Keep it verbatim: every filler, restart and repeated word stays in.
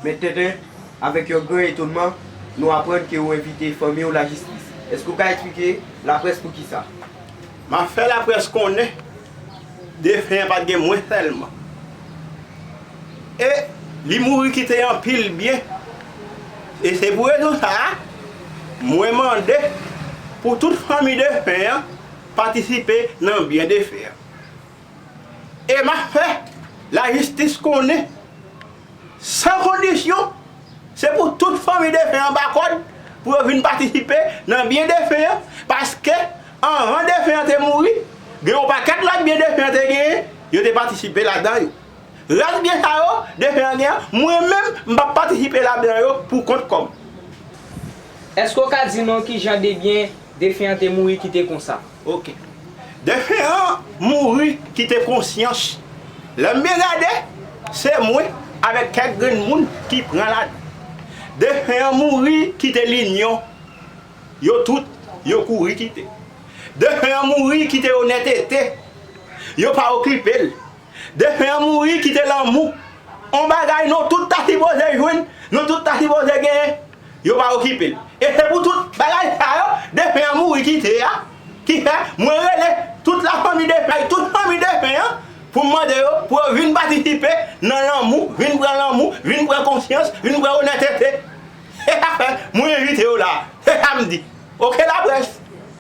Mèt Tenten, avèk yon gran etonman, nou aprann ke ou envite fanmi w lajistis. Èske w ka eksplike laprès poukisa? M ap fè laprès konnen defen an pa t gen mwen sèlman. E li mouri kite anpil byen. E se pou rezon sa a, mwen mande pou tout fanmi defen an patisipe nan byen defen an. E m ap fè lajistis konnen san kondisyon, se pou tout fanmi defen an ba kòd pou yo vin patisipe nan byen defen an, paske anvan defen an te mouri, gen yon pakèt lòt byen defen an te genyen, yo te patisipe ladan yo. Rès byen sa yo, defen an gen an, mwen menm, m p ap patisipe ladan yo pou kont kò m. Èske w ka di nou kijan de byen defen an te mouri kite konsa? Ok. Defen an mouri kite konsyans. Lè m byen gade, se mwen avèk kèk grenn moun ki pran ladan. Defen an mouri kite linyon. Yo tout, yo kouri kite. Defen an mouri kite onètete. Yo pa okipe l. Defen an mouri kite lanmou. On bagay nou tout ta sipoze jwenn, nou tout ta sipoze genyen. Yo pa okipe l. E se pou tout bagay sa yo, defen an mouri kite a, ki fè mwen rele tout lafanmi defen, tout fanmi defen an, pou m mande yo, pou yo vin patisipe nan lanmou, vin pran lanmou, vin pran konsyans, vin pran onètete. Se sa k fè mwen envite yo la. Se sa m di. Oke laprès.